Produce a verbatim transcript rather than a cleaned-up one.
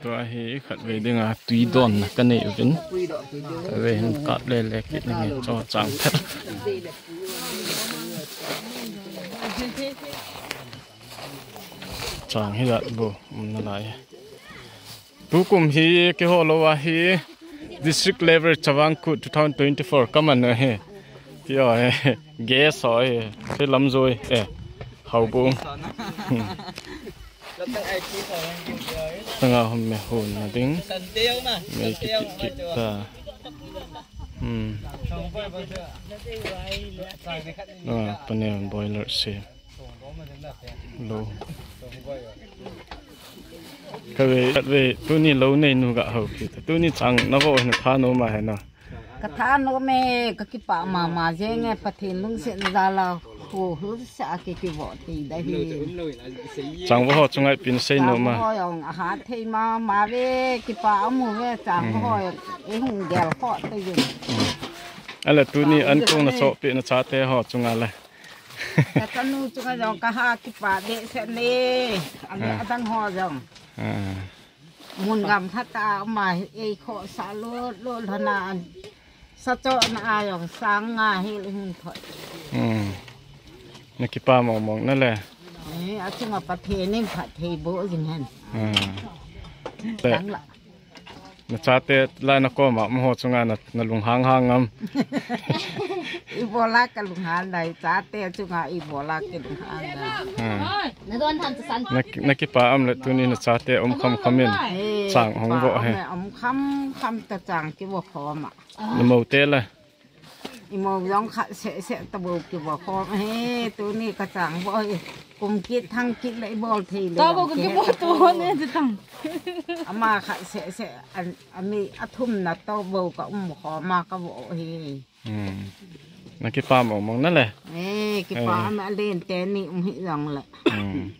Tua hi khatvei dinga tui donna kanei uvin. Khatvei hin kap lele kit nange cho chang phet. Chang hi dat bu um nalai. Tukum hi kihol lou ahi, district level Chavang Kut two thousand twenty-four kaman ahi. Tio he, guest ho hi, se lamjoi, eh, Houbung. Tanga hom me hon na ding. Me kit kit kit ta. Hmm. Ah, panel boiler se. Lou. Kave, kave, tuni lou nei nu ga hou ki. Tuni chang na vo na tha no ma he na. Ka tha no me, ka kipa mama jenge, Pathen lungset jal a, ko hu sa ke ki vo ti da hi. Chang vo ho chungai pin sei no ma. Ho jong a ha thei mama ve, kipa amu ve, chang vo ho, e hung gel ho te jin. Ale tuni an kong na so pe na chate ho chunga le. Ka chanu chunga jong ka ha kipa behseh ne. Ale adang ho jong. Ah. Mun gam khat a ma ei kho sa lo lo lhona an. Sa cho na a jong sang nga hi le hung thoi. Hmm. Na kipa mong mong na le. Eh, a chunga Pathen in phat thei bo jing hen. Hmm. Tang la. Na chate lai na koma mo ho chunga na, na lunghang hang am. Ibola ka lunghang dai, chate chunga ibola ka lunghang dai. Hmm. Na don tham cha san. Na, na kipa am le tuni na chate um kham kham in. Eh, chang hong vo he. Om kham kham ta chang ki vo khoma. Na mo te la. Imo jong khat seh seh ta bo ki bo khom he, tuni ka chang bo he. Kum kit thang kit le i bol thei le. Ta bo ki bo to ne ti tang. Ama khat seh seh an, ami athum na to bo ka um khoma ka bo he. Hmm. Na kipa mong mong na le. Eh, kipa ama len te ni um hi jong le. Hmm.